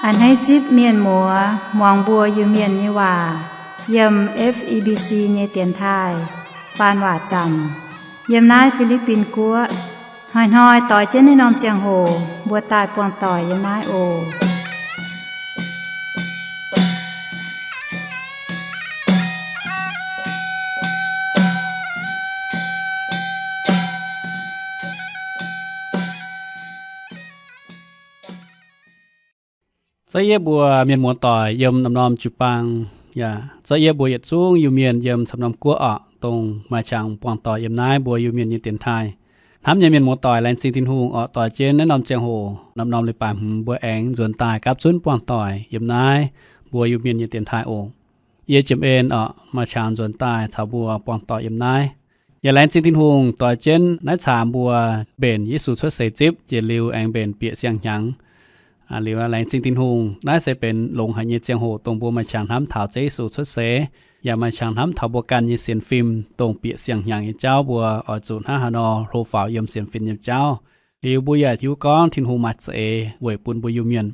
A'hneiv zipv mienh muoz muangx mbuo Iu-Mienh nyei waac yiem F E B C nyei dienx taaih faan waac zaamc yiem naaiv Fi^li^bin Guoqv. Hnoi-hnoi doix jienv naaiv norm ziangh hoc mbuo daaih buangh doic yiem naaiv oc. Zorqv yiev mbuo mienh muoz-doic yiem norm-norm jiu-baang, yaac zorqv yiev mbuo yietc zungv Iu-Mienh yiem camv norm guoqv orqc, dongh maaih qangx buangh doic yiem naaiv mbuo Iu-Mienh nyei dienx taaih. Hnamv nyei mienh muoz-doic, laengz zingh Tin-Hungh orqc, doix jienv naaiv norm ziangh hoc norm-norm leiz-baaix hmz mbuo aengx nzuonx daaih gapv zunv buangh doic yiem naaiv mbuo Iu-Mienh nyei dienx taaih oc. Yie Jiem En orqc, maaih qangx nzuonx daaih caux mbuo buangh doic yiem naaiv. Yaac laengz zingh Tin-Hungh doix jienv naaiv caamx mbuo mbenc Yesu cuotv seix zipv, jiex liuz aengx mbenc bieqc siang-hnyangx. Liuz laengz zingh Tin-Hungh, naaiv se benx longx haic nyei ziangh hoc dongh mbuo maaih qangx hnamv taux Ziouv Yesu cuotv seix, yaac maaih qangx hnamv taux mbuo ganh nyei sienx fim, dongh bieqc siang-hnyangx nyei jauv mbuo oix zuqc hnangv haaix nor hlo faaux yiem sienx fim nyei jauv. Liuz mbuo yaac hiuv gorngv Tin-Hungh maaih za'eix weic bun mbuo Iu-Mienh.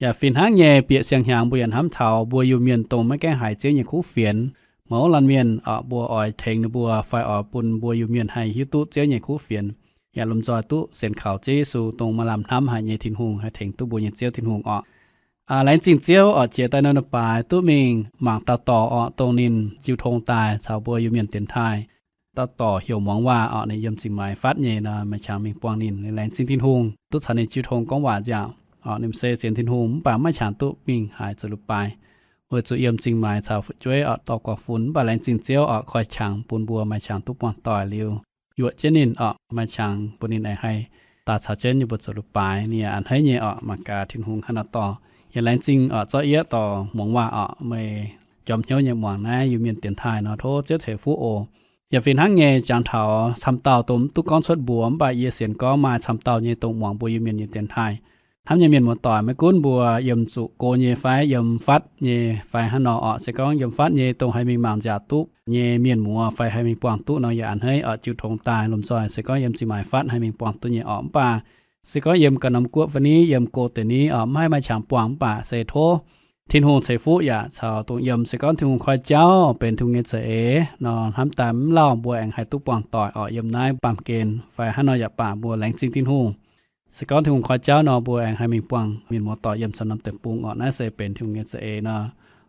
Yaac fih hnangv nyei, bieqc siang-hnyangx mbuo yaac hnamv taux mbuo Iu-Mienh dongh maiv gaengh haiz Ziouv nyei kuv fienx. Mouz laanh mienh orqc, mbuo oix tengx ninh mbuo fai oix bun mbuo Iu-Mienh haih hiuv duqv Ziouv nyei kuv fienx, yaac lomh nzoih duqv sienx kaux Ziouv Yesu, dongh maaih lamh hnamv haic nyei Tin-Hungh, haih tengx duqv mbuo nyei Ziouv Tin-Hungh orqc. Laengz zingh Ziouv orqc, jiex daaih norm leiz-baaix duqv mingh mangc dauh dorc orqc, dongh ninh jiu tong daaih caux mbuo Iu-Mienh dienx taaih. Dauh dorc heuc Muangz Waac orqc, ninh yiem Zingh Maix fatv nyei nor, maaih qangx mingh buangh ninh. Laengz zingh Tin-Hungh duqv caux ninh jiu tong gorngv waac nziaauc orqc. Ninh se sienx Tin-Hungh mv baac maiv qangx duqv mingh haaix zoux leiz-baaix, weic zuqc yiem Zingh Maix caux fu'jueiv orqc dorh guangc funx. Mv baac laengz zingh Ziouv orqc, koi qangx bun mbuo maaih qangx duqv buangh doic liuz, yuoqc jienv ninh orqc, maaih qangx bun ninh aengx haih daaih caux jienv yie mbuo zoux leiz-baaix. Ninh yaac a'hneiv nyei orqc, mangc gaax Tin-Hungh hnangv nor dorh. Yaac laengz zingh orqc, zorqv yiev dorh Muangz Waac orqc, meih njormh hnyouv nyei muangx naaiv Iu-Mienh dienx taaih nor, tov Ziouv ceix fuqv oc. Yaac fih hnangv nyei, jangx taux camv dauh dongh mv duqv gorngv cuotv mbuox mv baac yie sienx gorngv maaih camv dauh nyei dongh muangx mbuo Iu-Mienh nyei dienx taaih. Hnamv nyei mienh muoz-doic, maiv gunv mbuo yiem zuqc go nyei fai yiem fatv nyei fai hnangv nor orqc, se gorngv yiem fatv nyei dongh haih mingh mangc nziaauc duqv nyei mienh muoz fai haih mingh buangh duqv nor, yaac a'hneiv orqc, jiu tong daaih lomh nzoih. Se gorngv yiem Zingh Maix fatv haih mingh buangh duqv nyei orqc, mv baac se gorngv yiem ganh norm guoqv fai ni yiem go deix ni orqc, mv haih maaih qangx buangh, mv baac se tov Tin-Hungh ceix fuqv yaac caux dongh yiem, se gorngv Tin-Hungh koi jauv benx Tin-Hungh nyei za'eix nor, hnamv daaih mv lauh mbuo aengx haih duqv buangh doic orqc. Yiem naaiv baamh gen fai hnangv nor yaac baac, mbuo laengz zingh Tin-Hungh. Se gorngv Tin-Hungh koi jauv nor, mbuo aengx haih mingh buangh mienh muoz-doic yiem camv norm deic-bung orqc. Naaiv se benx Tin-Hungh nyei za'eix nor,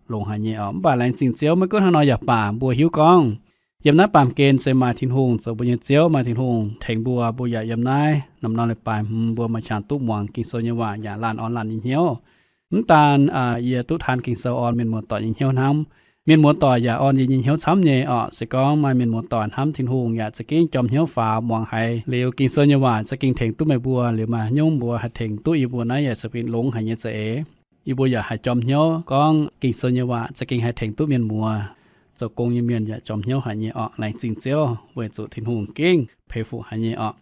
longx haic nyei orqc. Mv baac laengz zingh Ziouv, maiv gunv hnangv nor yaac baac, mbuo hiuv gorngv yiem naaiv baamh gen se maaih Tin-Hungh zoux mbuo nyei Ziouv, maaih Tin-Hungh tengx mbuo. Mbuo yaac yiem naaiv norm-norm leiz-baaix hmz mbuo maaih qangx duqv muangx Ging-Sou nyei waac yaac laanh orn laanh nyei hnyouv. Mv daan yie duqv taan Ging-Sou orn mienh muoz-doic nyei hnyouv hnamv, mienh muoz-doic yaac orn yie nyei hnyouv camv nyei orqc. Se gorngv maaih mienh muoz-doic hnamv Tin-Hungh yaac za'gengh njormh hnyouv faaux muangx haiz liuz Ging-Sou nyei waac za'gengh tengx duqv meih mbuo, liuz maaih haaix nyungc mbuo haih tengx duqv yie mbuo, naaiv yaac se benx longx haic nyei za'eix. Yie mbuo yaac haih njormh hnyouv gorngv Ging-Sou nyei waac za'gengh haih tengx duqv mienh muoz. Zoux gong nyei mienh yaac njormh hnyouv haic nyei orqc. Laengz zingh Ziouv weic zuqc Tin-Hungh gengh peix fuqv haic nyei orqc.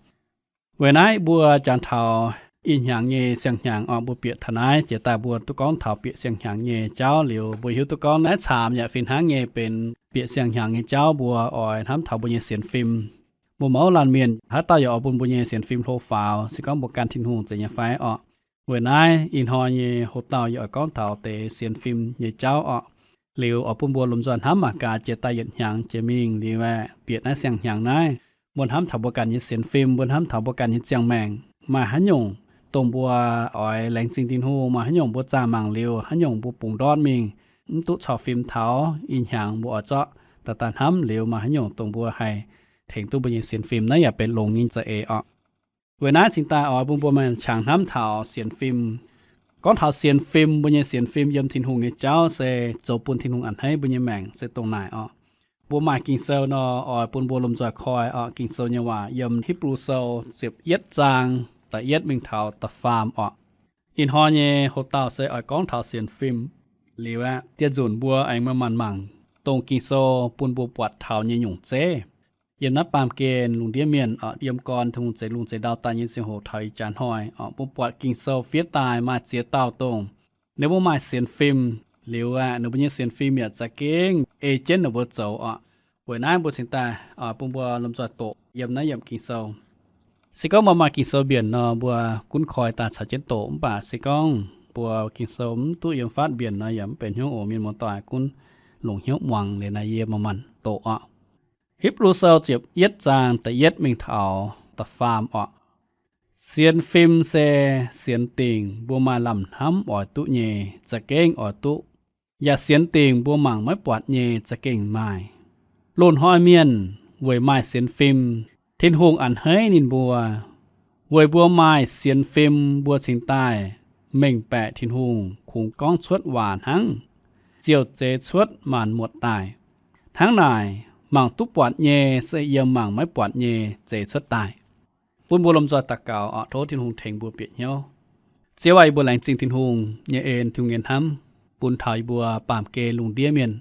Weic naaiv mbuo jangx taux ih hnyangx nyei siang-hnyangx orqc, mbuo bieqc taux naaiv jiex daaih mbuo duqv gorngv taux bieqc siang-hnyangx nyei jauv liuz, mbuo hiuv duqv gorngv naaiv caamx yaac fih hnangv nyei benx bieqc siang-hnyangx nyei jauv mbuo oix hnamv taux mbuo nyei sienx fim. Mbuo mouz laanh mienh haaix dauh yaac oix bun mbuo nyei sienx fim hlo faaux, se gorngv mbuo gan Tin-Hungh zeiz nyei fai orqc. Weic naaiv ih hnoi nyei hoc-dauh yie oix gorngv taux deix sienx fim nyei jauv orqc. Liuz oix bun mbuo lomh nzoih hnamv mangc gaax jiex daaih yietc hnyangx jiex mingh liuz aeqv, bieqc naaiv siang-hnyangx naaiv, mbuo hnamv taux mbuo ganh nyei sienx fim, mbuo hnamv taux mbuo ganh nyei ziangh maengc, maaih haaix nyungc dongh mbuo oix laengz zingh Tin-Hungh, maaih haaix nyungc mbuo zaah mangc liuz haaix nyungc mbuo bungx ndortv mingh, mv duqv corc fim taux, ih hnyangx mbuo oix zorqv daaih daaih hnamv liuz maaih haaix nyungc dongh mbuo haih tengx duqv mbuo nyei sienx fim. Naaiv yaac benx longx nyei za'eix orqc. Weic naaiv cingx daaih oix bun mbuo maaih qangx hnamv taux sienx fim. Gorngv taux sienx fim, mbuo nyei sienx fim yiem Tin-Hungh nyei jauv se zoux bun Tin-Hungh a'hneiv mbuo nyei maengc se dongh naaic orqc. Mbuo maaih Ging-Sou nor, oix bun mbuo lomh nzoih koi orqc. Ging-Sou nyei waac yiem Hipv^lu Sou ziepc yietv zaang da'yietv mingh taux da'faam orqc. Ih hnoi nyei hoc-dauh se oix gorngv taux sienx fim. Liuz aeqv, dieh nzunc mbuo aengx maaih maanc mangc dongh Ging-Sou bun mbuo buatc taux nyei nyungc zeiv. Yiem naaiv baamh gen lungh ndiev mienh orqc, yiem gorn Tin-Hungh zeix lungh zeix ndau daaih nyei ziangh hoc taux ih jaax hnoi orqc, mbuo buatc Ging-Sou fiev daaih maaih ziex dauh dongh ninh mbuo maaih sienx fim. Liuz aeqv, ninh mbuo nyei sienx fim yaac za'gengh ei jienv ninh mbuo zoux orqc. Weic naaiv mbuo cingx daaih bun mbuo lomh nzoih doqc yiem naaiv yiemc Ging-Sou. Se gorngv mbuo maaih Ging-Sou mbienc nor, mbuo gunv koi daaih caux jienv doqc. Mv baac se gorngv buo Ging-Sou mv duqv yiem faatv mbienc nor yaac mv benx hnyouv oc. Mienh muoz-doic gunv longc hnyouv muangx liuz naaiv yie manc-manc doqc oc. Hipv^lu Sou ziepc yietv zaang da'yietv mingh taux da'faam oc. Sienx fim se sienx dingc mbuo maaih lamh hnamv oix duqv nyei, za'gengh oix duqv. Yaac sienx dingc mbuo mangc maiv buatc nyei za'gengh maaih. Loz-hnoi mienh weic maaih sienx fim, Tin-Hungh a'hneiv ninh mbuo. Weic mbuo maaih sienx fim mbuo cingx daaih mengh baeqc Tin-Hungh, kungx gorngv cuotv waac hnangv, ziouc zeix cuotv maanc muotc daaih. Hnangv naaic, mangc duqv buatc nyei se yiem mangc maiv buatc nyei zeix cuotv daaih. Bun mbuo lomh nzoih daux gaux oc. Tov Tin-Hungh tengx mbuo bieqc hnyouv. Ziouv aac, yie mbuo laengz zingh Tin-Hungh nyei en, Tin-Hungh nyei hnamv, bun taux yie mbuo baamh gen lungh ndiev mienh,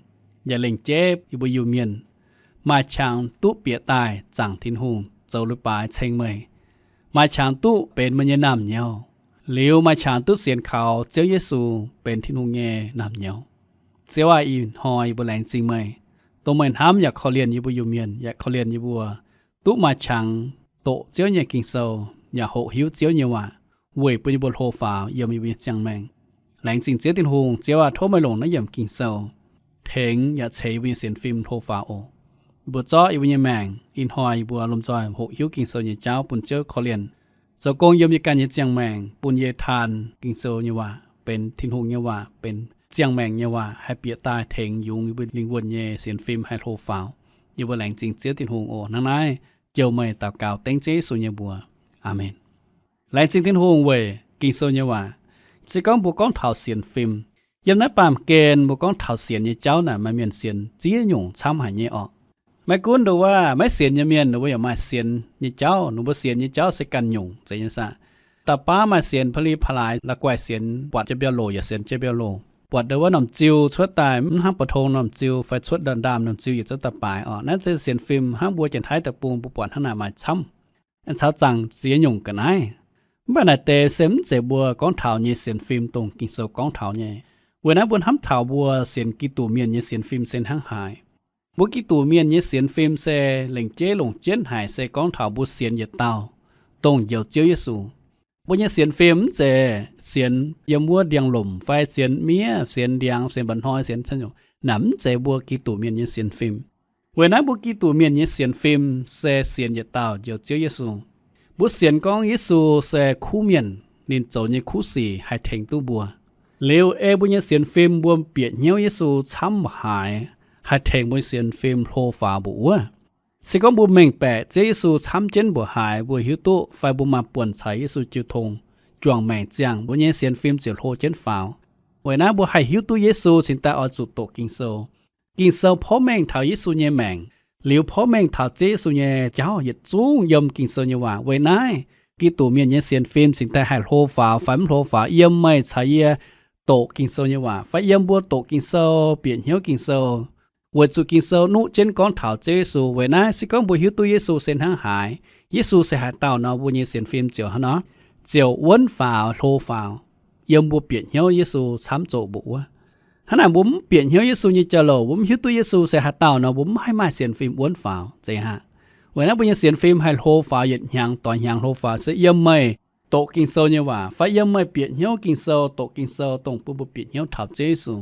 yaac lengc jeiv yie mbuo Iu-Mienh, maaih qangx duqv bieqc daaih zaangc Tin-Hungh, zoux leiz-baaix ceng meih, maaih qangx duqv benx meih nyei naamh nyouz, liuz maaih qangx duqv sienx kaux Ziouv Yesu benx Tin-Hungh nyei naamh nyouz. Ziouv aac, ih hnoi yie mbuo laengz zingh meih, dongh meih hnamv yaac korv-lienh yie mbuo Iu-Mienh, yaac korv-lienh yie mbuo duqv maaih qangx doqc Ziouv nyei Ging-Sou, yaac hoqc hiuv Ziouv nyei waac, weic bun yie mbuo hlo faaux yiem yie mbuo nyei ziangh maengc. Laengz zingh Ziouv Tin-Hungh. Ziouv aac, tov meih longc naaiv yiemc Ging-Sou tengx yaac ceix yie mbuo nyei sienx fim hlo faaux oc. Yie mbuo zorqv yie mbuo nyei maengc, ih hnoi yie mbuo lomh nzoih hoqc hiuv Ging-Sou nyei jauv bun Ziouv korv-lienh, zoux gong yiem yie ganh nyei ziangh maengc, bun yie taan Ging-Sou nyei waac benx Tin-Hungh nyei waac, benx ziangh maengc nyei waac, haih bieqc daaih tengx yungz yie mbuo lingh wuonh nyei sienx fim haih hlo faaux. Yie mbuo laengz zingh Ziouv Tin-Hungh oc. Hnangv naaiv, jouh meih daux gaux dengv Ziouv Yesu nyei mbuox. Aamen. Laengz zingh Tin-Hungh weic Ging-Sou nyei waac. Se gorngv mbuo gorngv taux sienx fim, yiem naaiv baamh gen mbuo gorngv taux sienx nyei jauv naaic, maaih mienh sienx ziex nyungc camv haic nyei orqc. Maiv gunv nduov waac maiv sienx nyei mienh, ninh mbuo yaac maaih sienx nyei jauv. Ninh mbuo sienx nyei jauv se ganh nyungc zeiz nyei saah. Da'baav maaih sienx pa'li pa'laaix, la'guaih sienx buatc jaa-mbiauh loc yaac sienx jaa-mbiauh loc, buatc nduov waac norm ziu cuotv daaih mv hnangv ba'tong norm ziu fai cuotv ndaam norm ziu yietc zungv daaih baaix orqc. Naaiv se sienx fim hnangv mbuo janx-taiv deic-bung mbuo buatc hnangv naaic maaih camv. Caux zaangc ziex nyungc ga'naaiv. Mv baac naaic deix se mv zeiz mbuo gorngv taux nyei sienx fim dongh Ging-Sou gorngv taux nyei. Weic naaiv mbuo hnamv taux mbuo sienx Giduc mienh nyei sienx fim se hnangv haaix. Mbuo Giduc mienh nyei sienx fim se lengc jeiv longc jienv haic se gorngv taux mbuo sienx yietc dauh, dongh Njoux Ziouv Yesu. Mbuo nyei sienx fim mv zeiz sienx yiem wuov ndiangx-lomc fai sienx miev, sienx ndiangx, sienx mba'hnoi, sienx cin nyungc. Naaic mv zeiz mbuo Giduc mienh nyei sienx fim. Weic naaiv mbuo Giduc mienh nyei sienx fim se sienx yietc dauh Njoux Ziouv Yesu. Mbuo sienx gorngv Yesu se kuv mienh, ninh zoux nyei kuv sic haih tengx duqv mbuo. Liuz ei mbuo nyei sienx fim mbuo bieqc hnyouv Yesu camv mv haaix, haih tengx mbuo nyei sienx fim hlo faaux mbuo wuov. Se gorngv mbuo mengh baeqc Ziouv Yesu camv jienv mbuo haaix, mbuo hiuv duqv fai mbuo maaih buonc caux Yesu jiu tong, juangc maengc ziangh, mbuo nyei sienx fim ziouc hlo jienv faaux. Weic naaiv mbuo haih hiuv duqv Yesu cingx daaih oix zuqc doqc Ging-Sou. Ging-Sou porv mengh taux Yesu nyei maengc, liuz porv mengh taux Ziouv Yesu nyei jauv yietc zungv yiem Ging-Sou nyei waac. Weic naaiv Giduc mienh nyei sienx fim cingx daaih haih hlo faaux fai mv hlo faaux yiem meih caux yie doqc Ging-Sou nyei waac, fai yiem mbuo doqc Ging-Sou, bieqc hnyouv Ging-Sou. Weic zuqc Ging-Sou nuqv jienv gorngv taux Ziouv Yesu. Weic naaiv se gorngv mbuo hiuv duqv Yesu se hnangv haaix, Yesu se haaix dauh nor, mbuo nyei sienx fim ziouc hnangv nor, ziouc wuonv faaux, hlo faaux, yiem mbuo bieqc hnyouv Yesu camv zoqc mbuo wuov. Hnangv naaic mbuo mv bieqc hnyouv Yesu nyei jauv-louc, mbuo mv hiuv duqv Yesu se haaix dauh nor, mbuo mv haih maaih sienx fim wuonv faaux zeiz aqv. Weic naaiv mbuo nyei sienx fim haih hlo faaux yietc hnyangx doix hnyangx hlo faaux se yiem meih doqc Ging-Sou nyei waac fai yiem meih bieqc hnyouv Ging-Sou, doqc Ging-Sou dongh bun mbuo bieqc hnyouv taux Ziouv Yesu.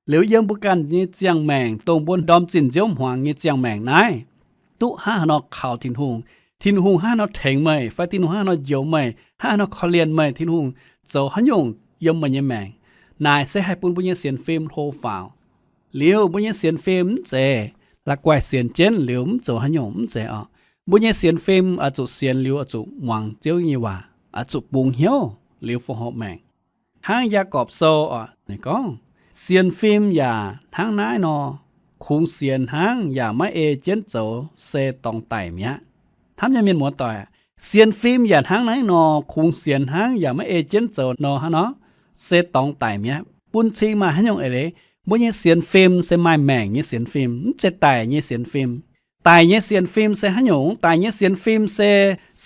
Liuz yiem mbuo ganh nyei ziangh maengc dongh mbuo ndorm zinh nziouv hmuangx nyei ziangh maengc naaiv, duqv hnangv haaix nor kaux Tin-Hungh, Tin-Hungh hnangv haaix nor tengx meih, fai Tin-Hungh hnangv haaix nor njoux meih, hnangv haaix nor korv-lienh meih, Tin-Hungh zoux haaix nyungc yiem meih nyei maengc. Naaic se haih bun mbuo nyei sienx fim hlo faaux. Liuz mbuo nyei sienx fim mv zeiz la'guaih sienx jienv liuz mv zoux haaix nyungc, mv zeiz orqc. Mbuo nyei sienx fim oix zuqc sienx liuz oix zuqc muangx Ziouv nyei waac, oix zuqc bungx hnyouv liuz fongc horc maengc. Hnangv Yaagorpc Sou oc, ninh gorngv, sienx fim yaac hnangv naaiv nor, kungx sienx hnangv yaac maiv ei jienv zoux se dorngx daic mi'aqv. Hnamv nyei mienh muoz-doic, sienx fim yaac hnangv naaiv nor, kungx sienx hnangv yaac maiv ei jienv zoux nor hnangv nor, se dorngx daic mi'aqv. Bun cing maaih haaix nyungc eix leiz, mbuo nyei sienx fim se maaih maengc nyei sienx fim, mv zeiz daic nyei sienx fim. Daic nyei sienx fim se haaix nyungc? Daic nyei sienx fim se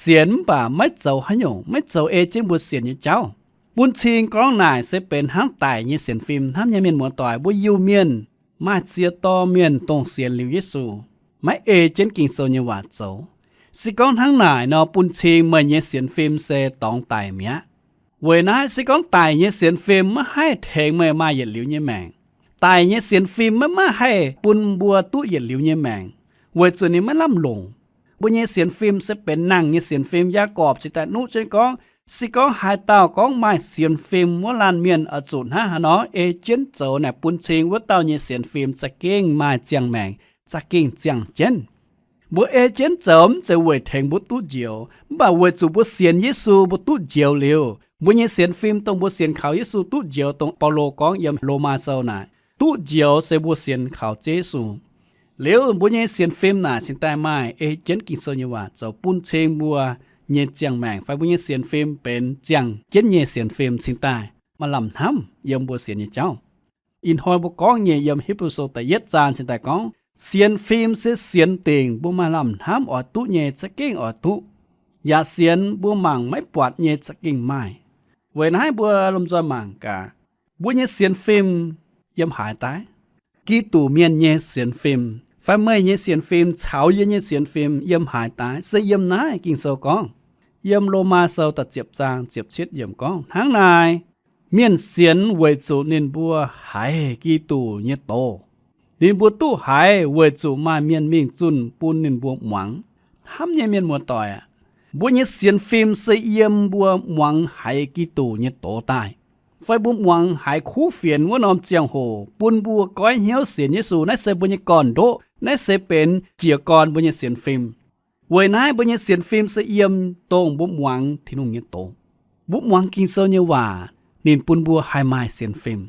sienx mv baac maiv zoux haaix nyungc, maiv zoux ei jienv mbuo sienx nyei jauv. Bun cing gorngv naaic se benx hnangv daic nyei sienx fim. Hnamv nyei mienh muoz-doic, mbuo Iu-Mienh maaih ziex dorh mienh dongh sienx liuz Yesu, maiv ei jienv Ging-Sou nyei waac zoux. Se gorngv hnangv naaic nor, bun cing meih nyei sienx fim se dorngx daic mi'aqv. Weic naaiv se gorngv daic nyei sienx fim maiv haih tengx meih maaih yietc liuz nyei maengc. Daic nyei sienx fim maiv maaih haih bun mbuo duqv yietc liuz nyei maengc, weic zuqc ninh maiv lamh longc. Mbuo nyei sienx fim se benx nangh nyei sienx fim. Yaagorpc cingx daaih nuqv jienv gorngv, se gorngv haaix dauh gorngv maaih sienx fim wuov laanh mienh oix zuqc hnangv haaix nor ei jienv zoux naaic bun cing wuov dauh nyei sienx fim za'gengh maaih ziangh maengc, za'gengh ziangh jienv. Mbuo ei jienv zoux mv zeiz weic tengx mbuo duqv njoux, mv baac weic zuqc mbuo sienx Yesu mbuo duqv njoux liuz, mbuo nyei sienx fim dongh mbuo sienx kaux Yesu duqv njoux, dongh Baulo gorngv yiem Lomaa Sou naaic, duqv njoux se mbuo sienx kaux Ziouv Yesu. Liuz mbuo nyei sienx fim naaic cingx daaih maaih ei jienv Ging-Sou nyei waac zoux bun cing mbuo nyei ziangh maengc, fai mbuo nyei sienx fim benx ziangh jienv nyei sienx fim cingx daaih maaih lamh hnamv yiem mbuo sienx nyei jauv. Ih hnoi mbuo gorngv nyei yiem Hipv^lu Sou da'yietv zaang cingx daaih gorngv, sienx fim se sienx dingc mbuo maaih lamh hnamv oix duqv nyei za'gengh oix duqv, yaac sienx mbuo mangc maiv buatc nyei za'gengh maaih. Weic naaiv mbuo lomh nzoih mangc gaax, mbuo nyei sienx fim yiem haaix daaih? Giduc mienh nyei sienx fim fai meih nyei sienx fim caux yie nyei sienx fim yiem haaix daaih? Se yiem naaiv Ging-Sou gorngv, yiem Lomaa Sou da'ziepc zaang ziepc cietv yiemc gorngv hnangv naaiv, mienh sienx weic zuqc ninh mbuo haiz Giduc nyei doz. Ninh mbuo duqv haiz weic zuqc maaih mienh mingh zunh bun ninh mbuo muangx. Hnamv nyei mienh muoz-doic aac, mbuo nyei sienx fim se yiem mbuo muangx haiz Giduc nyei doz daaih, fai mbuo muangx haiz kuv fienx wuov norm ziangh hoc bun mbuo goiv hnyouv sienx Yesu. Naaiv se mbuo nyei gorn-ndoqv, naaiv se benx jiez gorn mbuo nyei sienx fim. Weic naaiv mbuo nyei sienx fim se yiem dongh mbuo muangx Tin-Hungh nyei doz. Mbuo muangx Ging-Sou nyei waac, ninh bun mbuo haih maaih sienx fim.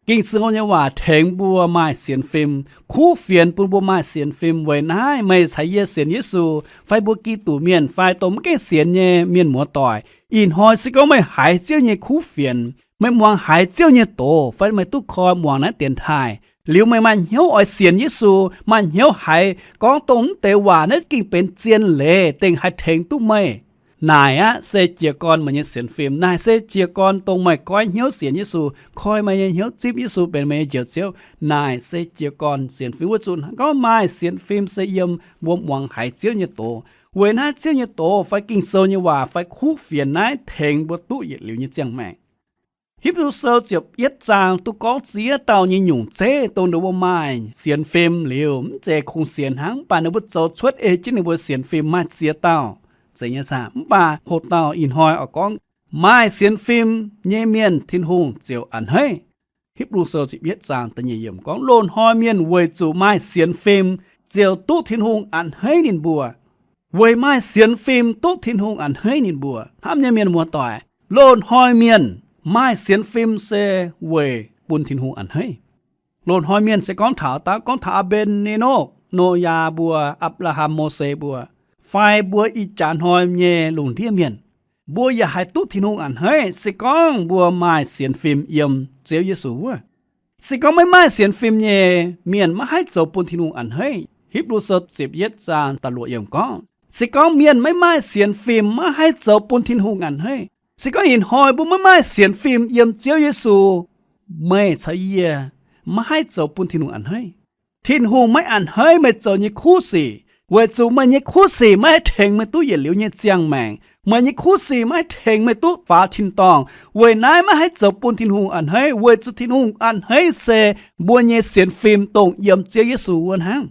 Ging-Sou nyei waac tengx mbuo maaih sienx fim, kuv fienx bun mbuo maaih sienx fim. Weic naaiv meih caux yie sienx Yesu, fai mbuo Giduc mienh, fai dongh mv gaengh sienx nyei mienh muoz-doic, ih hnoi se gorngv meih haiz Ziouv nyei kuv fienx, meih muangx haiz Ziouv nyei doz, fai meih duqv koi muangx naaiv dienx taaih, liuz meih maaih hnyouv oix sienx Yesu, maaih hnyouv haiz gorngv dongh mv deix waac naaiv gengh benx zien leiz dengh haih tengx duqv meih. Naaic aqv se jiez gorn meih nyei sienx fim. Naaic se jiez gorn dongh meih goiv hnyouv sienx Yesu, koi meih nyei hnyouv zipv Yesu benx meih nyei Njoux Ziouv. Naaic se jiez gorn sienx fim. Weic zuqc gorngv maaih sienx fim se yiem mbuo muangx haiz Ziouv nyei doz. Weic naaiv Ziouv nyei doz fai Ging-Sou nyei waac fai kuv fienx naaiv tengx mbuo duqv yietc liuz nyei ziangh maengc. Hipv^lu Sou ziepc yietv zaang duqv gorngv ziex dauh nyei nyungc zeiv, dongh ninh mbuo maaih sienx fim liuz, mv zeiz kungx sienx hnangv, mv baac ninh mbuo zoux cuotv ei jienv ninh mbuo sienx fim maaih ziex dauh. Zeiz nyei saah? Mv baac hoc dauh ih hnoi oix gorngv, maaih sienx fim nyei mienh Tin-Hungh ziouc a'hneiv. Hipv^lu Sou ziepc yietv zaang da'nyeic yiemc gorngv, loz-hnoi mienh weic zuqc maaih sienx fim ziouc duqv Tin-Hungh a'hneiv ninh mbuo. Weic maaih sienx fim duqv Tin-Hungh a'hneiv ninh mbuo. Hnamv nyei mienh muoz-doic, loz-hnoi mienh maaih sienx fim se weic bun Tin-Hungh a'hneiv. Loz-hnoi mienh se gorngv taux daav, gorngv taux Aa^mben, Nenokv, Noyaa mbuo, Apc^laa^ham, Mose mbuo, fai mbuo ih jaax hnoi nyei lungh ndiev mienh, mbuo yaac haih duqv Tin-Hungh a'hneiv se gorngv mbuo maaih sienx fim yiem Ziouv Yesu wuov. Se gorngv maiv maaih sienx fim nyei mienh maiv haih zoux bun Tin-Hungh a'hneiv. Hipv^lu Sou ziepc yietv zaang da'luoqc yiemc gorngv, se gorngv mienh maiv maaih sienx fim maiv haih zoux bun Tin-Hungh a'hneiv. Se gorngv ih hnoi mbuo maiv maaih sienx fim yiem Ziouv Yesu, meih caux yie maiv haih zoux bun Tin-Hungh a'hneiv. Tin-Hungh maiv a'hneiv meih zoux nyei kuv sic, weic zuqc meih nyei kuv sic maiv haih tengx meih duqv yietc liuz nyei ziangh maengc. Meih nyei kuv sic maiv haih tengx meih duqv faaux tin-dorngh. Weic naaiv maiv haih zoux bun Tin-Hungh a'hneiv, weic zuqc Tin-Hungh a'hneiv se mbuo nyei sienx fim dongh yiem Ziouv Yesu wuov hnangv.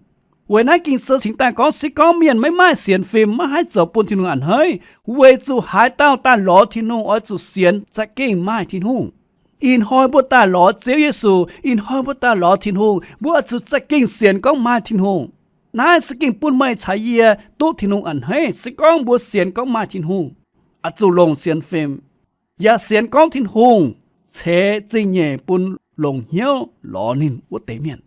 Weic naaiv Ging-Sou cingx daaih gorngv, se gorngv mienh maiv maaih sienx fim maiv haih zoux bun Tin-Hungh a'hneiv, weic zuqc haaix dauh daaih lorz Tin-Hungh oix zuqc sienx za'gengh maaih Tin-Hungh. Ih hnoi mbuo daaih lorz Ziouv Yesu, ih hnoi mbuo daaih lorz Tin-Hungh, mbuo oix zuqc za'gengh sienx gorngv maaih Tin-Hungh. Naaiv se gengh bun meih caux yie duqv Tin-Hungh a'hneiv se gorngv mbuo sienx gorngv maaih Tin-Hungh. Oix zuqc longc sienx fim, yaac sienx gorngv Tin-Hungh ceix zingh nyeic bun longc hnyouv lorz ninh wuov deix mienh.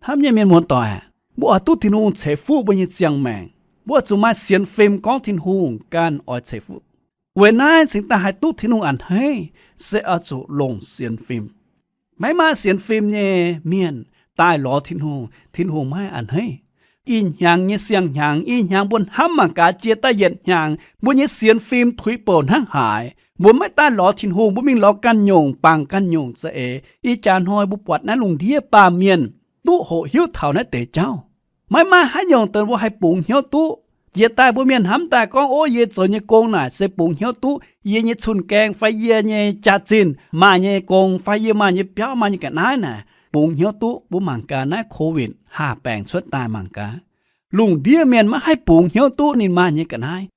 Hnamv nyei mienh muoz-doic, mbuo oix duqv Tin-Hungh ceix fuqv mbuo nyei ziangh maengc, mbuo oix zuqc maaih sienx fim gorngv Tin-Hungh ganh oix ceix fuqv. Weic naaiv cingx daaih haih duqv Tin-Hungh a'hneiv se oix zuqc longc sienx fim. Maiv maaih sienx fim nyei mienh daaih lorz Tin-Hungh, Tin-Hungh maiv a'hneiv. Ih hnyangx nyei siang-hnyangx, ih hnyangx mbuo hnamv mangc gaax, jiex daaih yietc hnyangx mbuo nyei sienx fim tuix bouc hnangv haaix. Mbuo maiv daaih lorz Tin-Hungh, mbuo mingh lorz ganh nyungc, bangc ganh nyungc za'eix. Ih jaax hnoi mbuo buatc naaiv lungh ndiev baamh mienh duqv hoqc hiuv taux naaiv deix jauv. Maiv maaih haaix nyungc deix mbuo haih bungx hnyouv duqv. Jiex daaih mbuo mienh hnamv daaih gorngv, ov, yie zoux nyei gong naaic se bungx hnyouv duqv yie nyei cun-gaeng fai yie nyei jaax-zinh maaih nyei gong fai yie maaih nyei biauv maaih nyei ga'naaiv naaic, bungx hnyouv duqv mbuo mangc gaax naaiv Covid haah baengc cuotv daaih mangc gaax. Lungh ndiev mienh maiv haih bungx hnyouv duqv ninh maaih nyei ga'naaiv.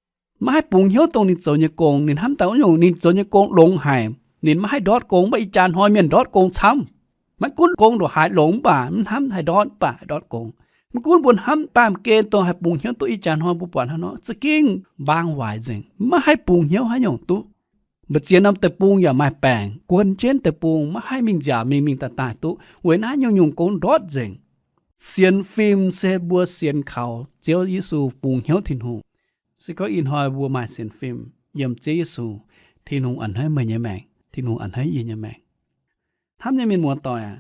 Maiv haih bungx hnyouv dongh ninh zoux nyei gong. Ninh hnamv daaih wuov nyungc ninh zoux nyei gong longx haic, ninh maiv haih ndortv gong. Mv baac ih jaax hnoi mienh ndortv gong camv. Maiv gunv gong ndongc haaix longx mv baac mv hnamv haih ndortv, mv baac haih ndortv gong. Maiv gunv mbuo hnamv baamh gen dongh haih bungx hnyouv duqv ih jaax hnoi mbuo buatc hnangv nor za'gengh mbaang waaic nzengc, maiv haih bungx hnyouv haaix nyungc duqv. Mbu'ziex norm deic-bung yaac maaih baengc guon jienv deic-bung, maiv haih mingh nziaauc mingh mingh daaih daaih duqv. Weic naaiv nyungc-nyungc gong ndortv nzengc. Sienx fim se mbuo sienx kaux Ziouv Yesu, bungx hnyouv Tin-Hungh. Se gorngv ih hnoi mbuo maaih sienx fim yiem Ziouv Yesu, Tin-Hungh a'hneiv meih nyei maengc, Tin-Hungh a'hneiv yie nyei maengc. Hnamv nyei mienh muoz-doic aac,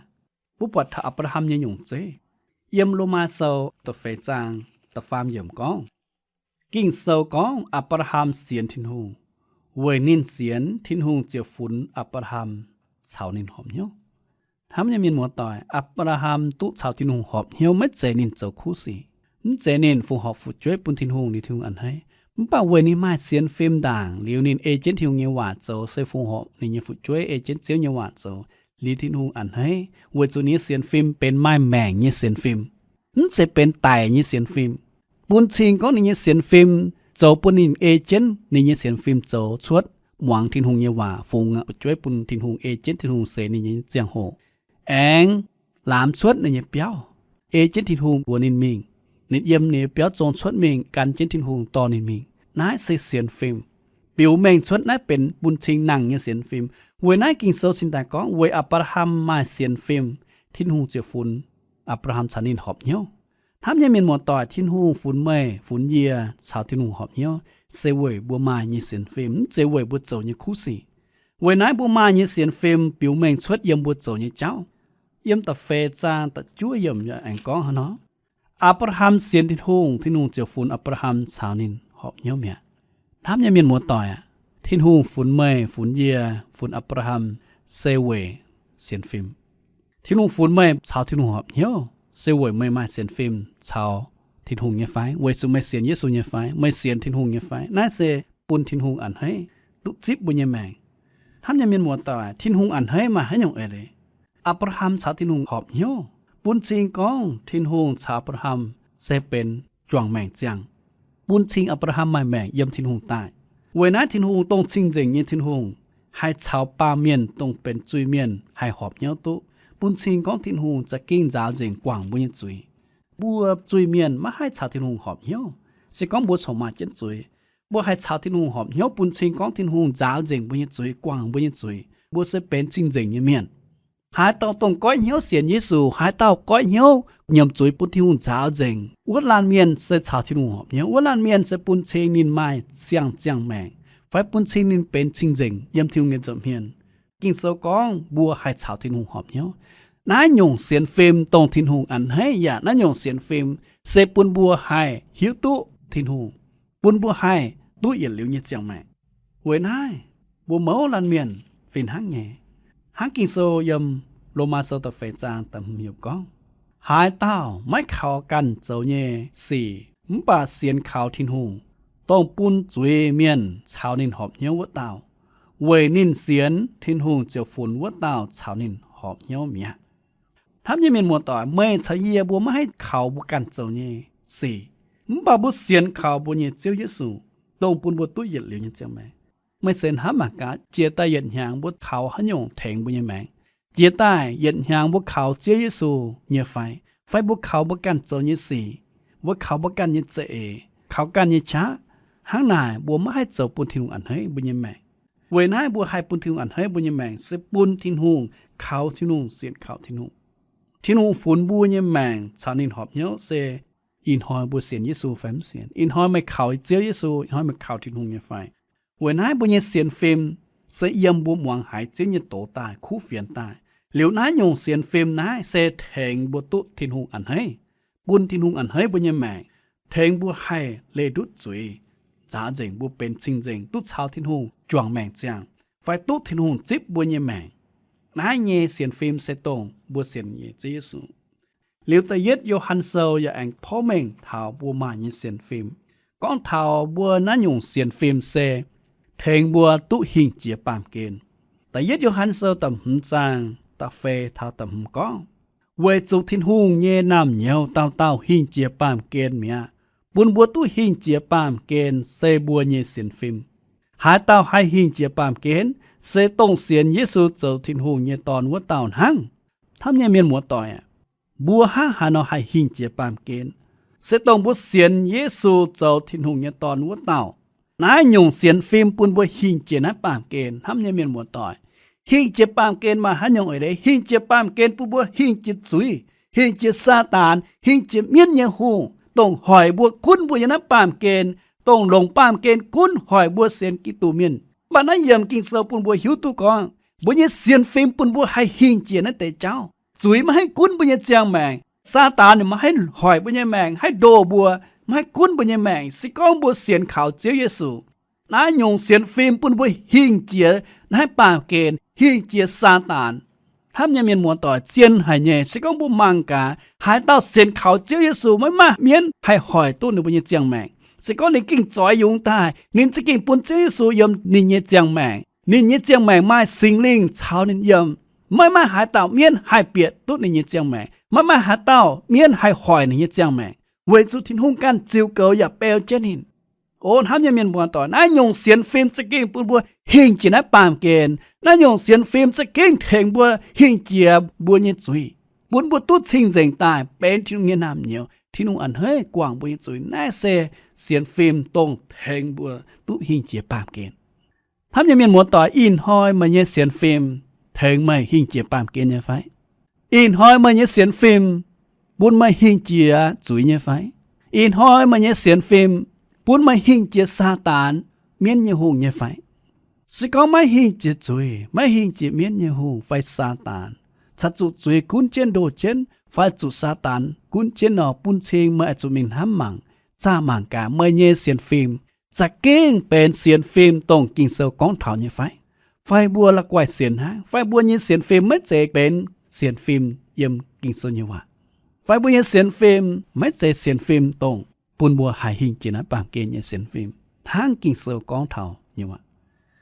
mbuo buatc taux Apc^laa^ham nyei nyungc zeiv. Yiem Lomaa Sou da'feix zaang da'faam yiemc gorngv, Ging-Sou gorngv Apc^laa^ham sienx Tin-Hungh. Weic ninh sienx, Tin-Hungh ziouc funx Apc^laa^ham caux ninh horpc hnyouv. Hnamv nyei mienh muoz-doic, Apc^laa^ham duqv caux Tin-Hungh horpc hnyouv maiv zeiz ninh zoux kuv sic, mv zeiz ninh fongc horc fu'jueiv bun Tin-Hungh liuz Tin-Hungh a'hneiv. Mv baac weic ninh maaih sienx fim ndaangc liuz ninh ei jienv Tin-Hungh nyei waac zoux, se fongc horc ninh nyei fu'jueiv ei jienv Ziouv nyei waac zoux liuz Tin-Hungh a'hneiv, weic zuqc ninh nyei sienx fim benx maaih maengc nyei sienx fim, mv zeiz benx daic nyei sienx fim. Bun cing gorngv ninh nyei sienx fim zoux bun ninh ei jienv ninh nyei sienx fim zoux cuotv muangx Tin-Hungh nyei waac, fungx fu'jueiv bun Tin-Hungh, ei jienv Tin-Hungh seix ninh nyei ziangh hoc, aengx laamz cuotv ninh nyei biauv, ei jienv Tin-Hungh mbuox ninh mingh. Ninh yiem ninh nyei biauv zong cuotv mingh gan jienv Tin-Hungh dorh ninh mingh. Naaiv se sienx fim, biux mengh cuotv naaiv benx bun cing nangh nyei sienx fim. Weic naaiv Ging-Sou cingx daaih gorngv weic Apc^laa^ham maaih sienx fim, Tin-Hungh ziouc funx Apc^laa^ham caux ninh horpc hnyouv. Hnamv nyei mienh muoz-doic, Tin-Hungh funx meih funx yie caux Tin-Hungh horpc hnyouv se weic mbuo maaih nyei sienx fim, mv zeiz weic mbuo zoux nyei kuv sic. Weic naaiv mbuo maaih nyei sienx fim biux mengh cuotv yiem mbuo zoux nyei jauv. Yiem da'feix zaang da'juov yiemc aengx gorngv hnangv nor, Apc^laa^ham sienx Tin-Hungh, Tin-Hungh ziouc funx Apc^laa^ham caux ninh horpc hnyouv mi'aqv. Hnamv nyei mienh muoz-doic aac, Tin-Hungh funx meih funx yie funx Apc^laa^ham se weic sienx fim. Tin-Hungh funx meih caux Tin-Hungh horpc hnyouv se weic meih maaih sienx fim caux Tin-Hungh nyei fai? Weic zuqc meih sienx Yesu nyei fai? Meih sienx Tin-Hungh nyei fai? Naaiv se bun Tin-Hungh a'hneiv duqv zipv mbuo nyei maengc. Hnamv nyei mienh muoz-doic, Tin-Hungh a'hneiv maaih haaix nyungc eix leiz? Apc^laa^ham caux Tin-Hungh horpc hnyouv bun cing gorngv Tin-Hungh caux Apc^laa^ham se benx juangc maengc ziangh, bun cing Apc^laa^ham maaih maengc yiem Tin-Hungh daaih. Weic naaiv Tin-Hungh dongh cing-nzengc nyei Tin-Hungh haih caux baamh mienh dongh benx zuiz-mienh haih horpc hnyouv duqv, bun cing gorngv Tin-Hungh za'gengh nzaaux nzengc guangc mbuo nyei zuiz. Mbuo zuiz-mienh maiv haih caux Tin-Hungh horpc hnyouv. Se gorngv mbuo corc maaih jienv zuiz, mbuo haih caux Tin-Hungh horpc hnyouv bun cing gorngv Tin-Hungh nzaaux nzengc mbuo nyei zuiz, guangc mbuo nyei zuiz, mbuo se benx cing-nzengc nyei mienh. Haaix dauh dongh goiv hnyouv sienx Yesu, haaix dauh goiv hnyouv nyiemc zuiz bun Tin-Hungh nzaaux nzengc, wuov laanh mienh se caux Tin-Hungh horpc hnyouv. Wuov laanh mienh se bun cing ninh maaih siang-ziangh maengc, fai bun cing ninh benx cing-nzengc yiem Tin-Hungh nyei nza'hmien. Ging-Sou gorngv mbuo haih caux Tin-Hungh horpc hnyouv. Naaiv nyungc sienx fim dongh Tin-Hungh a'hneiv yaac naaiv nyungc sienx fim se bun mbuo haih hiuv duqv Tin-Hungh, bun mbuo haih duqv yietc liuz nyei ziangh maengc. Weic naaiv mbuo mouz laanh mienh fih hnangv nyei. Hnangv Ging-Sou yiem Lomaa Sou da'feix zaang da'hmz yiemc gorngv, Haaix dauh maiv kaux ganh zoux nyei sic mv baac sienx kaux Tin-Hungh, dongh bun zuiz-mienh caux ninh horpc hnyouv wuov dauh, weic ninh sienx, Tin-Hungh ziouc funx wuov dauh caux ninh horpc hnyouv mi'aqv. Hnamv nyei mienh muoz-doic, meih caux yie mbuo maiv haih kaux mbuo ganh zoux nyei sic, mv baac mbuo sienx kaux mbuo nyei Ziouv Yesu, dongh bun mbuo duqv yietc liuz nyei ziangh maengc. Meih se hnamv mangc gaax, jiex daaih yietc hnyangx mbuo kaux haaix nyungc tengx mbuo nyei maengc? Jiex daaih yietc hnyangx mbuo kaux Ziouv Yesu nyei fai? Fai mbuo kaux mbuo ganh zoux nyei sic, mbuo kaux mbuo ganh nyei za'eix, kaux ganh nyei qaqv? Hnangv naaic mbuo maiv haih zoux bun Tin-Hungh a'hneiv mbuo nyei maengc. Weic naaiv mbuo haih bun Tin-Hungh a'hneiv mbuo nyei maengc se bun Tin-Hungh, kaux Tin-Hungh, sienx kaux Tin-Hungh. Tin-Hungh funx mbuo nyei maengc caux ninh horpc hnyouv se ih hnoi mbuo sienx Yesu fai mv sienx. Ih hnoi meih kaux Ziouv Yesu, ih hnoi meih kaux Tin-Hungh nyei fai? Weic naaiv mbuo nyei sienx fim se yiem mbuo muangx haiz Ziouv nyei doz daaih, kuv fienx daaih. Liuz naaiv nyungc sienx fim naaiv se tengx mbuo duqv Tin-Hungh a'hneiv, bun Tin-Hungh a'hneiv mbuo nyei maengc, tengx mbuo haih leih ndutv zuiz, nzaaux nzengc mbuo benx cing-nzengc, duqv caux Tin-Hungh juangc maengc ziangh, fai duqv Tin-Hungh zipv mbuo nyei maengc. Naaiv nyei sienx fim se dongh mbuo sienx nyei Ziouv Yesu. Liuz da'yietv Yo^han Sou yaac aengx porv mengh taux mbuo maaih nyei sienx fim. gorngv taux mbuo naaiv nyungc sienx fim se tengx mbuo duqv hingh jiex baamh gen. Da'yietv Yo^han Sou da'hmz zaang da'feix taux da'hmz gorngv, weic zuqc Tin-Hungh nyei naamh nyouz dauh dauh hingh jiex baamh gen mi'aqv. Bun mbuo duqv hingh jiex baamh gen se mbuo nyei sienx fim. Haaix dauh haih hingh jiex baamh gen? Se dongh sienx Yesu zoux Tin-Hungh nyei Dorn wuov dauh hnangv. Hnamv nyei mienh muoz-doic aac, mbuo hnangv haaix nor haih hingh jiex baamh gen? Se dongh mbuo sienx Yesu zoux Tin-Hungh nyei Dorn wuov dauh. Naaiv nyungc sienx fim bun mbuo hingh jiex naaiv baamh gen. Hnamv nyei mienh muoz-doic, hingh jiex baamh gen maaih haaix nyungc eix leiz? Hingh jiex baamh gen bun mbuo hingh jiex zuiz, hingh jiex Saadaan, hingh jiex mienv nyei hungh, dongh hoic mbuo gunv mbuo yiem naaiv baamh gen, dongh longc baamh gen gunv hoic mbuo sienx Giduc mienh. Mv baac naaiv yiemc Ging-Sou bun mbuo hiuv duqv gorngv mbuo nyei sienx fim bun mbuo haih hingh jiex naaiv deix jauv. Zuiz maiv haih gunv mbuo nyei ziangh maengc. Saadaan ninh maiv haih hoic mbuo nyei maengc, haih ndoh mbuo, maiv haih gunv mbuo nyei maengc se gorngv mbuo sienx kaux Ziouv Yesu. Naaiv nyungc sienx fim bun mbuo hingh jiex naaiv baamh gen, hingh jiex Saadaan. Hnamv nyei mienh muoz-doic, zien haic nyei. Se gorngv mbuo mangc gaax, haaix dauh sienx kaux Ziouv Yesu, maiv maaih mienv haih hoic duqv ninh mbuo nyei ziangh maengc. Se gorngv ninh gengh zoix yungz daaih, ninh za'gengh bun Ziouv Yesu yiem ninh nyei ziangh maengc. Ninh nyei ziangh maengc maaih Singx Lingh caux ninh yiem. Maiv maaih haaix dauh mienv haih bieqc duqv ninh nyei ziangh maengc. Maiv maaih haaix dauh mienv haih hoic ninh nyei ziangh maengc, weic zuqc Tin-Hungh ganh ziux goux yaac beu jienv ninh. O hnamv nyei mienh muoz-doic, naaiv nyungc sienx fim za'gengh bun mbuo hingh jiex naaiv baamh gen. Naaiv nyungc sienx fim za'gengh tengx mbuo hingh jiex mbuo nyei zuiz, bun mbuo duqv cing-nzengc daaih benx Tin-Hungh nyei naamh nyouz. Tin-Hungh a'hneiv guangc mbuo nyei zuiz. Naaiv se sienx fim dongh tengx mbuo duqv hingh jiex baamh gen. Hnamv nyei mienh muoz-doic, ih hnoi meih nyei sienx fim tengx meih hingh jiex baamh gen nyei fai? Ih hnoi meih nyei sienx fim bun meih hingh jiex zuiz nyei fai? Ih hnoi meih nyei sienx fim bun meih hingh jiex Saadaan, mienv nyei hungh nyei fai? Se gorngv maiv hingh jiex zuiz, maiv hingh jiex mienv nyei hungh fai Saadaan, caux zuqc zuiz gunv jienv ndoh jienv, fai zuqc Saadaan gunv jienv nor, bun cing meih oix zuqc mingh hnamv mangc, zaah mangc gaax meih nyei sienx fim za'gengh benx sienx fim dongh Ging-Sou gorngv taux nyei fai? Fai mbuo la'guaih sienx hnangv? Fai mbuo nyei sienx fim maiv zeiz benx sienx fim yiem Ging-Sou nyei waac? Fai mbuo nyei sienx fim maiv zeiz sienx fim dongh bun mbuo haih hingh jiex naaiv baamh gen nyei sienx fim hnangv Ging-Sou gorngv taux nyei waac?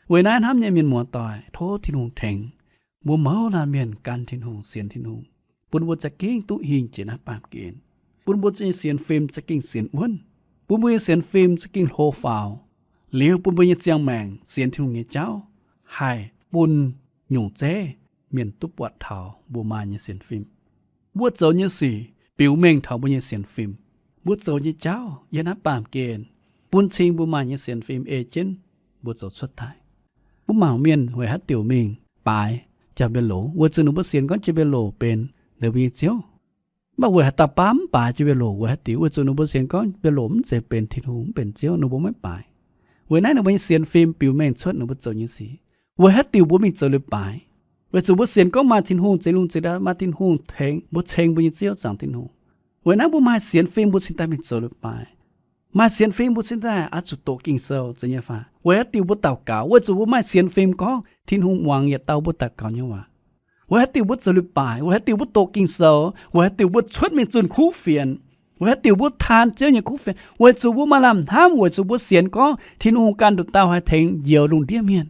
Weic naaiv hnamv nyei mienh muoz-doic, tov Tin-Hungh tengx mbuo mouz laanh mienh gan Tin-Hungh, sienx Tin-Hungh, bun mbuo za'gengh duqv hingh jiex naaiv baamh gen, bun mbuo nyei sienx fim za'gengh sienx wuonv, bun mbuo nyei sienx fim za'gengh hlo faaux, liuz bun mbuo nyei ziangh maengc sienx Tin-Hungh nyei jauv haih bun nyungc zeiv mienh duqv buatc taux mbuo maaih nyei sienx fim. Mbuo zoux nyei sic biux mengh taux mbuo nyei sienx fim. Mbuo zoux nyei jauv yiem naaiv baamh gen bun cing mbuo maaih nyei sienx fim ei jienv mbuo zoux cuotv daaih. Mbuo mangc mienh weic haaix diuc mingh baaix Janx-Mbe^loz? Weic zuqc ninh mbuo sienx gorngv Janx-Mbe^loz benx ninh mbuo nyei ziouv. Mv baac weic haaix dauh baav mv baaix Janx-Mbe^loz? Weic haaix diuc? Weic zuqc ninh mbuo sienx gorngv Mbe^loz mv zeiz benx Tin-Hungh, mv benx ziouv, ninh mbuo maiv baaix. Weic naaiv ninh mbuo nyei sienx fim biux mengh cuotv ninh mbuo zoux nyei sic. Weic haaix diuc mbuo mingh zoux leiz-baaix? Weic zuqc mbuo sienx gorngv maaih Tin-Hungh zeix lungh zeix ndau, maaih Tin-Hungh tengx mbuo, ceng mbuo nyei Ziouv, zaangc Tin-Hungh. Weic naaiv mbuo maaih sienx fim mbuo cingx daaih mingh zoux leiz-baaix. Maaih sienx fim mbuo cingx daaih oix zuqc doqc Ging-Sou, zeiz nyei fai? Weic haaix diuc mbuo daux gaux? Weic zuqc mbuo maaih sienx fim gorngv Tin-Hungh muangx yietc dauh mbuo daux gaux nyei waac. Weic haaix diuc mbuo zoux leiz-baaix? Weic haaix diuc mbuo doqc Ging-Sou? Weic haaix diuc mbuo cuotv mingh zunh kuv fienx? Weic haaix diuc mbuo taan Ziouv nyei kuv fienx? Weic zuqc mbuo maaih lamh hnamv, weic zuqc mbuo sienx gorngv Tin-Hungh ganh nduqc dauh haih tengx njoux lungh ndiev mienh.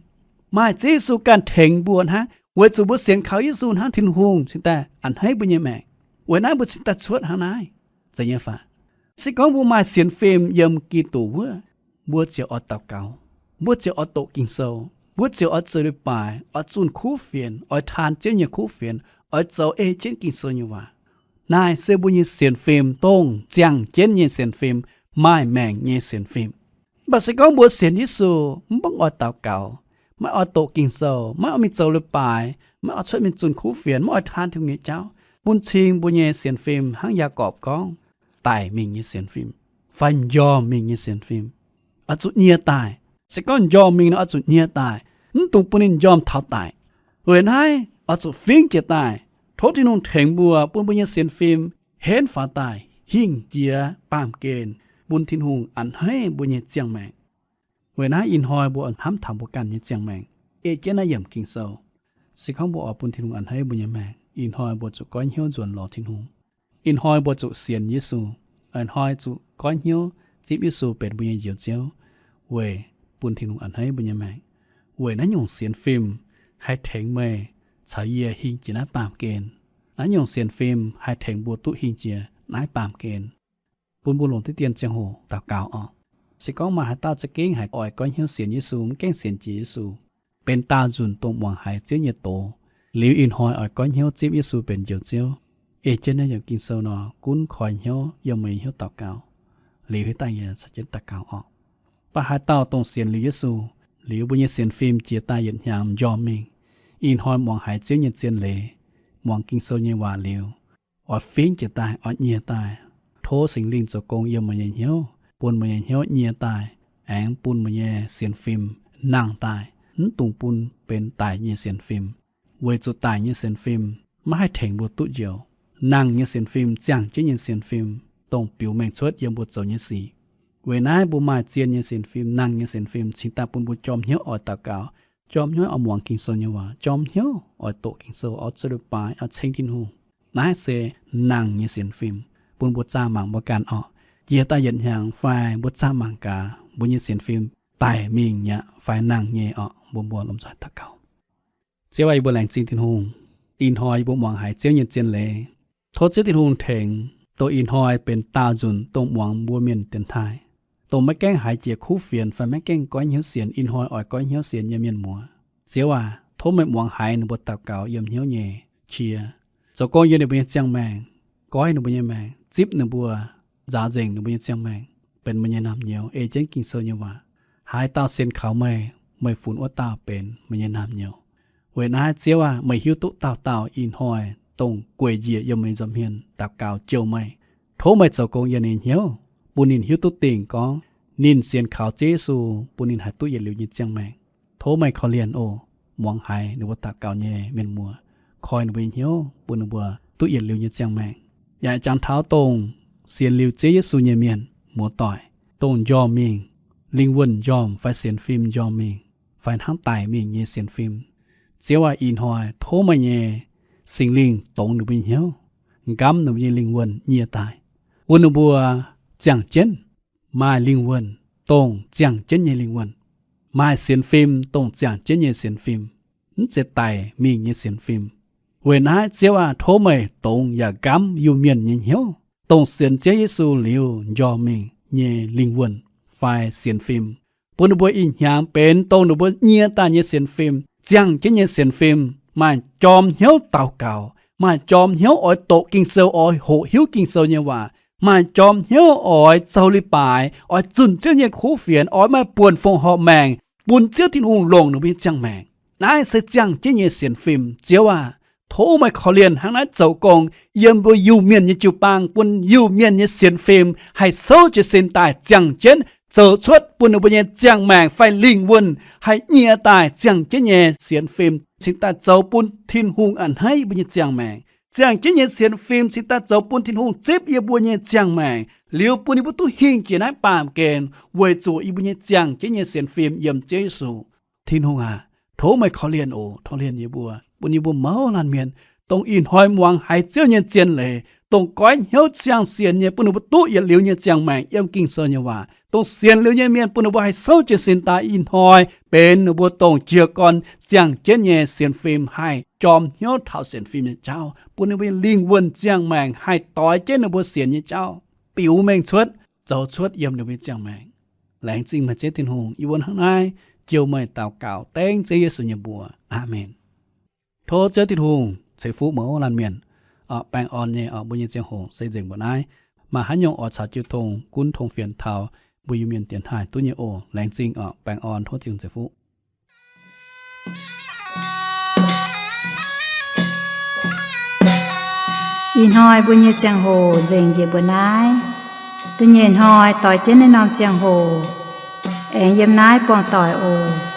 Maaih Ziouv Yesu ganh tengx mbuo hnangv. Weic zuqc mbuo sienx kaux Yesu hnangv, Tin-Hungh cingx daaih a'hneiv mbuo nyei maengc. Weic naaiv mbuo cingx daaih cuotv hnangv naaiv, zeiz nyei fai? Se gorngv mbuo maaih sienx fim yiem Giduc wuov, mbuo ziouc oix daux gaux, mbuo ziouc oix doqc Ging-Sou, mbuo ziouc oix zoux leiz-baaix, oix zunh kuv fienx, oix taan Ziouv nyei kuv fienx, oix zoux ei jienv Ging-Sou nyei waac. Naaiv se mbuo nyei sienx fim dongh ziangh jienv nyei sienx fim, maaih maengc nyei sienx fim. Mv baac se gorngv mbuo sienx Yesu, mv baac oix daux gaux, maiv oix doqc Ging-Sou, maiv oix mingh zoux leiz-baaix, maiv oix cuotv mingh zunh kuv fienx, maiv oix taan Tin-Hungh nyei jauv, bun cing mbuo nyei sienx fim hnangv Yaagorpc gorngv, daic mingh nyei sienx fim, fai njormh mingh nyei sienx fim, oix zuqc nyie daaih. Se gorngv njormh mingh nor, oix zuqc nyie daaih, mv dungx bun ninh njormh taux daic. Weic naaiv oix zuqc fingx jiez daaih. Tov Tin-Hungh tengx mbuo, bun mbuo nyei sienx fim henv faaux daaih hingh jiex baamh gen, bun Tin-Hungh a'hneiv mbuo nyei ziangh maengc. Weic naaiv ih hnoi mbuo hnamv taux mbuo ganh nyei ziangh maengc, ei jienv naaiv yiemc Ging-Sou. Se gorngv mbuo oix bun Tin-Hungh a'hneiv mbuo nyei maengc, ih hnoi mbuo zuqc goiv hnyouv nzuonx lorz Tin-Hungh. Ih hnoi mbuo zuqc sienx Yesu. Ih hnoi zuqc goiv hnyouv zipv Yesu benx mbuo nyei Njoux Ziouv, weic bun Tin-Hungh a'hneiv mbuo nyei maengc. Weic naaiv nyungc sienx fim haih tengx meih caux yie hingh jiex naaiv baamh gen. Naaiv nyungc sienx fim haih tengx mbuo duqv hingh jiex naaiv baamh gen. Bun mbuo longc diqv dien ziangh hoc daux gaux oc. Se gorngv maaih haaix dauh za'gengh haiz oix goiv hnyouv sienx Yesu, mv gaengh sienx jiex Yesu, benx daauh nzunc dongh muangx haiz Ziouv nyei doz, liuz ih hnoi oix goiv hnyouv zipv Yesu benx Njoux Ziouv, ei jienv naaiv yiemc Ging-Sou nor, gunv koi hnyouv yiem meih nyei hnyouv daux gaux. Liuz hiuv daaih yie caux jienv daux gaux oc. Mv baac haaix dauh dongh sienx liuz Yesu, liuz mbuo nyei sienx fim jiex daaih yietc hnyangx m'njormh mingh, ih hnoi muangx haiz Ziouv nyei zien leiz, muangx Ging-Sou nyei waac liuz, oix fingx jiex daaih, oix nyie daaih, tov Singx Lingh zoux gong yiem meih nyei hnyouv, bun meih nyei hnyouv nyie daaih, aengx bun meih nyei sienx fim nangh daaih, mv dungx bun benx daic nyei sienx fim. Weic zuqc daic nyei sienx fim maiv haih tengx mbuo duqv njoux. Nangh nyei sienx fim, ziangh jienv nyei sienx fim, dongh biux mengh cuotv yiem mbuo zoux nyei sic. Weic naaiv mbuo maaih zien nyei sienx fim, nangh nyei sienx fim, cingx daaih bun mbuo jorm hnyouv oix daux gaux, jorm hnyouv oix muangx Ging-Sou nyei waac, jorm hnyouv oix doqc Ging-Sou, oix zoux leiz-baaix, oix ceng Tin-Hungh. Naaiv se nangh nyei sienx fim, bun mbuo zaah mangc mbuo ganh orqc. Jiex daaih yietc hnyangx fai mbuo zaah mangc gaax mbuo nyei sienx fim daic mingh mi'aqv fai nangh nyei orqc, mbuo mbuo lomh nzoih daux gaux. Ziouv aah, yie mbuo laengz zingh Tin-Hungh. Ih hnoi yie mbuo muangx haiz Ziouv nyei zien leiz. Tov Ziouv Tin-Hungh tengx, dongh ih hnoi benx daauh nzunc dongh muangx mbuo mienh dienx taaih, dongh maiv gaengh haiz jiex kuv fienx fai maiv gaengh goiv hnyouv sienx, ih hnoi oix goiv hnyouv sienx nyei mienh muoz. Ziouv aac, tov meih muangx haiz ninh mbuo daux gaux yiem hnyouv nyei qiex, zoux gong yiem ninh mbuo nyei ziangh maengc, goiv ninh mbuo nyei maengc, zipv ninh mbuo, nzaaux nzengc ninh mbuo nyei ziangh maengc benx meih nyei naamh nyouz ei jienv Ging-Sou nyei waac. Haaix dauh sienx kaux meih, meih funx wuov dauh benx meih nyei naamh nyouz. Weic naaiv Ziouv aah, meih hiuv duqv dauh dauh ih hnoi dongh gueic njiec yiem meih nza'hmien daux gaux jouh meih. Tov meih zoux gong yiem ninh hnyouv, bun ninh hiuv duqv dingc gorngv ninh sienx kaux Ziouv Yesu bun ninh haih duqv yietc liuz nyei ziangh maengc. Tov meih korv-lienh oc. Muangx haiz ninh mbuo daux gaux nyei mienh muoz, koi ninh mbuo nyei hnyouv bun ninh mbuo duqv yietc liuz nyei ziangh maengc. Yaac jangx taux dongh sienx liuz Ziouv Yesu nyei mienh muoz-doic, dongh m'njormh mingh, lingh wuonh m'njormh fai sienx fim m'njormh mingh, fai hnangv daic mingh nyei sienx fim. Ziouv aah, ih hnoi tov meih nyei Singx Lingh dongz ninh mbuo nyei hnyouv, m'nqamv ninh mbuo nyei lingh wuonh nyie daaih, bun ninh mbuo ziangh jienv maaih lingh wuonh dongh ziangh jienv nyei lingh wuonh, maaih sienx fim dongh ziangh jienv nyei sienx fim, mv zeiz daic mingh nyei sienx fim. Weic naaiv Ziouv aah, tov meih dongz yaac m'nqamv Iu-Mienh nyei hnyouv, dongh sienx Ziouv Yesu liuz m'njormh mingh nyei lingh wuonh fai sienx fim, bun ninh mbuo ih hnyangx benx dongh ninh mbuo nyie daaih nyei sienx fim, ziangh jienv nyei sienx fim, maaih jorm hnyouv daux gaux, maaih jorm hnyouv oix doqc Ging-Sou, oix hoqc hiuv Ging-Sou nyei waac, maaih jorm hnyouv oix zoux leiz-baaix, oix zunh Ziouv nyei kuv fienx, oix maaih buonc fongc horc maengc bun Ziouv Tin-Hungh longc ninh mbuo nyei ziangh maengc. Naaiv se ziangh jienv nyei sienx fim. Ziouv aah, tov meih korv-lienh hnangv naaiv zoux gong yiem mbuo Iu-Mienh nyei jiu-baang, bun Iu-Mienh nyei sienx fim haih souv jiez sin daaih ziangh jienv zoux cuotv bun ninh mbuo nyei ziangh maengc fai lingh wuonh haih nyie daaih ziangh jienv nyei sienx fim cingx daaih zoux bun Tin-Hungh a'hneiv mbuo nyei ziangh maengc. Ziangh jienv nyei sienx fim cingx daaih zoux bun Tin-Hungh zipv yie mbuo nyei ziangh maengc, liuz bun yie mbuo duqv hingh jiex naaiv baamh gen, weic zuqc yie mbuo nyei ziangh jienv nyei sienx fim yiem Ziouv Yesu. Tin-Hungh aac, tov meih korv-lienh oc, korv-lienh yie mbuo, bun yie mbuo mouz laanh mienh, dongh ih hnoi muangx haiz Ziouv nyei zien leiz, dongh goiv hnyouv ziangh sienx nyei, bun ninh mbuo duqv yietc liuz nyei ziangh maengc yiem Ging-Sou nyei waac, dongh sienx liuz nyei mienh, bun ninh mbuo haih souv jiez sin daaih ih hnoi benx ninh mbuo dongh jiez gorn ziangh jienv nyei sienx fim, haih jorm hnyouv taux sienx fim nyei jauv, bun ninh mbuo nyei lingh wuonh ziangh maengc haih doix jienv ninh mbuo sienx nyei jauv, biux mengh cuotv, zoux cuotv yiem ninh mbuo nyei ziangh maengc. Laengz zingh meih Ziouv Tin-Hungh. Yie mbuo hnangv naaiv jouh meih daux gaux dengv Ziouv Yesu nyei mbuox. Aamen. Tov Ziouv Tin-Hungh ceix fuqv mouz laanh mienh, baengh orn nyei, mbuo nyei ziangh hoc se nzengc mbuo naaiv. Maaih haaix nyungc oix caux jiu tong gunv tong fienx taux mbuo Iu-Mienh dienx taaih duqv nyei oc. Laengz zingh, baengh orn, tov Tin-Hungh ceix fuqv. Ih hnoi mbuo nyei ziangh hoc nzengc njiec mbuo naaiv. Da'nyeic hnoi doix jienv naaiv norm ziangh hoc, aengx yiem naaiv buangh doic oc.